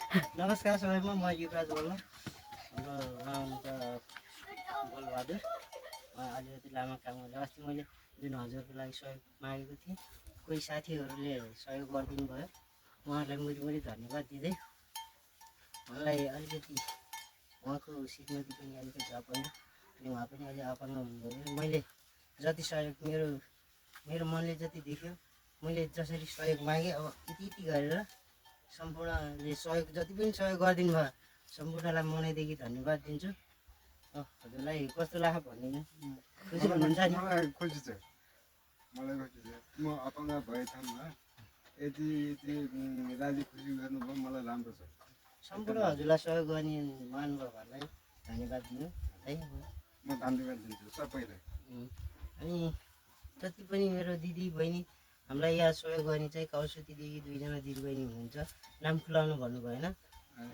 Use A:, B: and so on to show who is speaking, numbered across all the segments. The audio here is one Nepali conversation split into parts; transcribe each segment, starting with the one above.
A: नमस्कार सबैमा, म युवराज बोल्न। हाम्रो उहाँ बलबहादुर अलिकति लामा काम गर्दा अस्ति मैले जुन हजुरको लागि सहयोग मागेको थिएँ, कोही साथीहरूले सहयोग गरिदिनु भयो। उहाँहरूलाई मुरी धन्यवाद दिँदै मलाई अलिकति उहाँको श्रीमती पनि अलिकति अपाङ्ग अनि उहाँ पनि अलि अपाङ्ग हुनुभयो। मैले जति सहयोग मेरो मनले जति देख्यो, मैले जसरी सहयोग मागेँ, अब यति गरेर सम्पूर्णले सहयोग जति पनि सहयोग गरिदिनु भयो, सम्पूर्णलाई मनैदेखि धन्यवाद दिन्छु। हजुरलाई कस्तो लाग्यो भनिदिनु। खुसी हुनुहुन्छ नि?
B: मलाई खुसी छ, म अपाङ्ग भए ठाउँमा यति राजी खुसी गर्नुभयो, मलाई राम्रो छ।
A: सम्पूर्ण हजुरलाई सहयोग गर्ने महानुभावहरूलाई धन्यवाद दिनु है।
B: म धन्यवाद दिन्छु सबैलाई।
A: अनि जति पनि मेरो दिदी बहिनी हामीलाई यहाँ सहयोग गर्ने चाहिँ कौसुतीदेखि दुईजना दिदीबहिनी हुनुहुन्छ। नाम खुलाउनु भन्नुभयो होइन।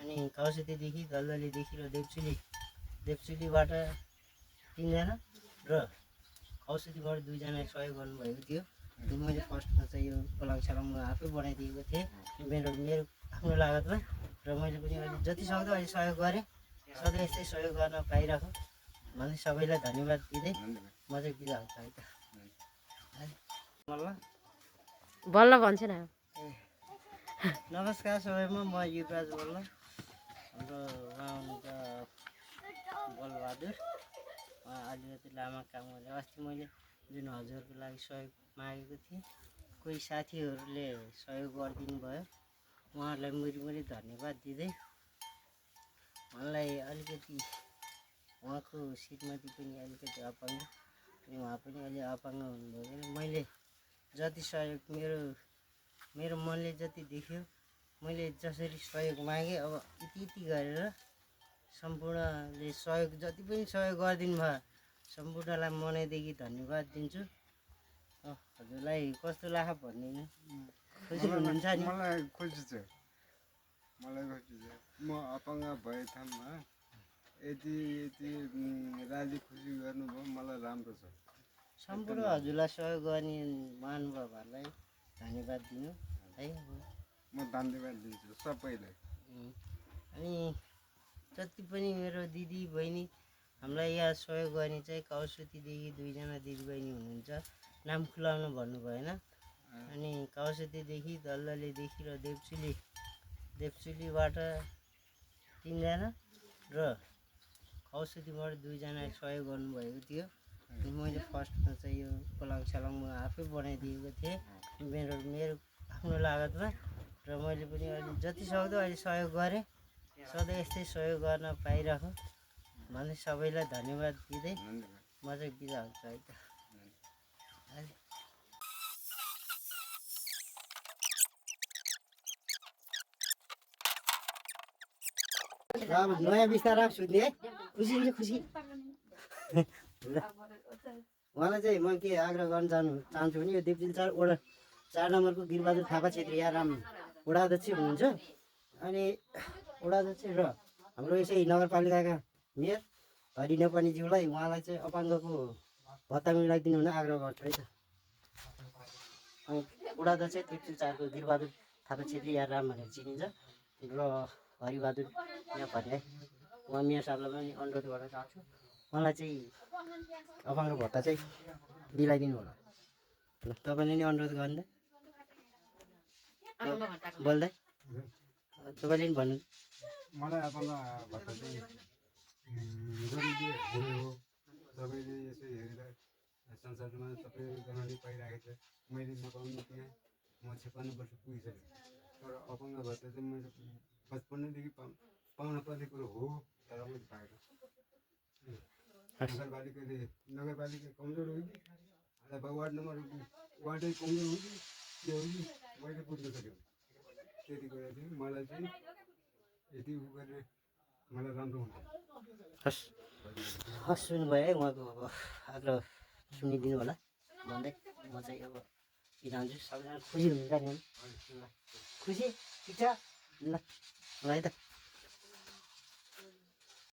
A: अनि कौसुतीदेखि, दलदलीदेखि र देवचुलीबाट 3 जना र कौसुतीबाट 2 जना सहयोग गर्नुभएको थियो। मैले फर्स्टमा चाहिँ यो पलङ म आफै बनाइदिएको थिएँ मेरो आफ्नो लागतमा, र मैले पनि अहिले जति सक्दो अहिले सहयोग गरेँ। सधैँ यस्तै सहयोग गर्न पाइरहेको भन्दै सबैलाई धन्यवाद दिँदै म चाहिँ बिदा हुन्छु है त।
C: बोल्न भन्छ न।
A: नमस्कार सबैमा, म युवराज बोल्न। हाम्रो उहाँ हुनुहुन्छ बलबहादुर अलिकति लामा काम गर्दा अस्ति मैले जुन हजुरको लागि सहयोग मागेको थिएँ, कोही साथीहरूले सहयोग गरिदिनु भयो। उहाँहरूलाई मुरी धन्यवाद दिँदै मलाई अलिकति उहाँको श्रीमती पनि अलिकति अपाङ्ग अनि उहाँ पनि अलि अपाङ्ग हुनुभयो। मैले जति सहयोग मेरो मनले जति देख्यो, मैले जसरी सहयोग मागेँ, अब यति गरेर सम्पूर्णले सहयोग जति पनि सहयोग गरिदिनु भयो, सम्पूर्णलाई मनैदेखि धन्यवाद दिन्छु। हजुरलाई कस्तो लाग्यो भनिदिनु। खुसी हुनुहुन्छ नि?
B: मलाई खुसी छ, म अपाङ्ग भए ठाउँमा यति राजी खुसी गर्नुभयो, मलाई राम्रो छ।
A: सम्पूर्ण हजुरलाई सहयोग गर्ने महानुभावहरूलाई धन्यवाद दिनु है।
B: म धन्यवाद दिन्छु सबैलाई।
A: अनि जति पनि मेरो दिदी बहिनी हामीलाई यहाँ सहयोग गर्ने चाहिँ कौसुतीदेखि 2 जना दिदीबहिनी हुनुहुन्छ। नाम खुलाउनु भन्नुभयो होइन। अनि कौसुतीदेखि, दलदलीदेखि र देवचुलीबाट 3 जना र कौसुतीबाट 2 जना सहयोग गर्नुभएको थियो। मैले फर्स्टमा चाहिँ यो पलङ म आफै बनाइदिएको थिएँ मेरो आफ्नो लागतमा, र मैले पनि अहिले जति सक्दो अहिले सहयोग गरेँ। सधैँ यस्तै सहयोग गर्न पाइरहेको भन्दै सबैलाई धन्यवाद दिँदै म चाहिँ बिदा हुन्छु है त। अब नयाँ बिस्तारा सुन्ने है। खुसी हुन्छ खुसी। उहाँलाई चाहिँ म के आग्रह गर्न चाहन्छु भने यो देवचुली 4 नम्बरको गिरबहादुर थापा छेत्री याराम वडाध्यक्ष हुनुहुन्छ। अनि वडाध्यक्ष र हाम्रो यसै नगरपालिकाका मेयर हरि नेपालीज्यूलाई उहाँलाई चाहिँ अपाङ्गको भत्ता मिलाइदिनु हुन आग्रह गर्छु है त। वडाध्यक्ष देवचुली 4को गिरबहादुर थापा छेत्री याराम भनेर चिनिन्छ र हरिबहादुर नेपाली है। उहाँ मेयर साहबलाई पनि अनुरोध गर्न चाहन्छु, उहाँलाई चाहिँ अपाङ्ग भत्ता चाहिँ दिलाइदिनु होला। तपाईँले नि अनुरोध गर्दै बोल्दै तपाईँले नि भन्नु।
B: मलाई अपाङ्ग भत्ता चाहिँ जरुरी हो। सबैले यसो हेरेर संसारमा सबैजनाले पाइरहेको छ, मैले नपाउनु त्यहाँ म 56 वर्ष पुगिसकेँ। तर अपाङ्ग भत्ता चाहिँ मैले बचपनैदेखि पाउन पर्ने कुरो हो, तर मैले पाएन। नगरपालिका कमजोर हो कि अथवा वार्डै कमजोर हो कि के हो कि मैले बुझ्न सकेँ। त्यति कुरा चाहिँ मलाई चाहिँ यति गरेर मलाई राम्रो हुन्छ।
A: हस् सुन्नुभयो है उहाँको अब आग्रह सुनिदिनु होला भन्दै म चाहिँ अब बिदा हुन्छु। सबैजना खुसी हुनुहुन्छ नि? खुसी ठिक छ ल है त।